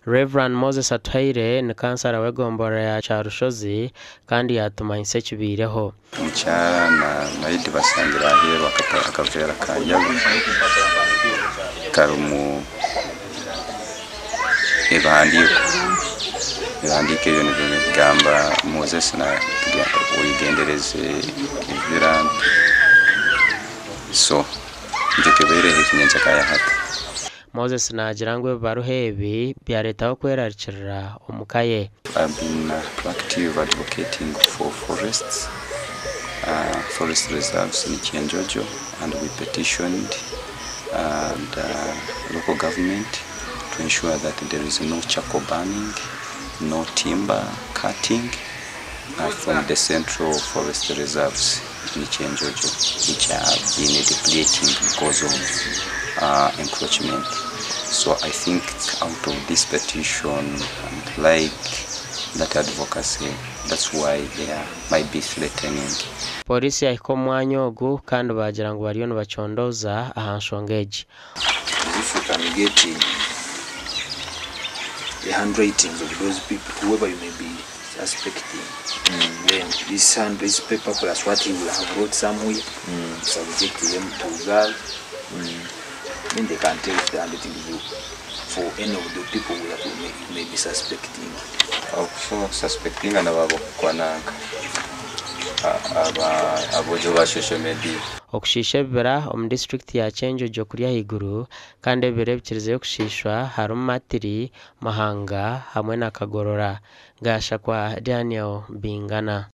Rev. Moses Atuhaire ni kansara w'egomborora ya Kyarushozi kandi yaatumanyisa ekibaireho. Omukyara na maid basangire aheeru akaveera ka yellow karimu ebihandiiko. Ebihandiiko ebyo nibigamba Moses oyegendereze ebibira so nikyo kibaireho ekinyenkya ka hati. Moses naagira ngu ebibaruha ebi byareetaho okwerarikirira omu ka ye. I've been proactive advocating for forests, forest reserves in Kyenjojo, and we petitioned the local government to ensure that there is no charcoal burning, no timber cutting from the central forest reserves in Kyenjojo, which have been depleting because of encroachment. So I think out of this petition and like that advocacy, that's why they might be threatening. Pooriisi yahika omu mwanya ogu kandi baagira ngu bariyo nibacondooza aha nshonga egi. If you can get the handwritings of those people, whoever you may be suspecting, then this paper plus what he will have wrote somewhere, subject them to girls, then they can tell if the handwriting is for any of the people that we may be suspecting. So suspecting nababokwananga abojo ba social media. Okushiisha ebibira omu disiturikiti ya Kyenjojo kuri ahaiguru kandi ebibira ebikirizeyo kushiishwa harimu Matiri, Muhanga hamwe na Kagorora. Gashakwa Daniel Bingana.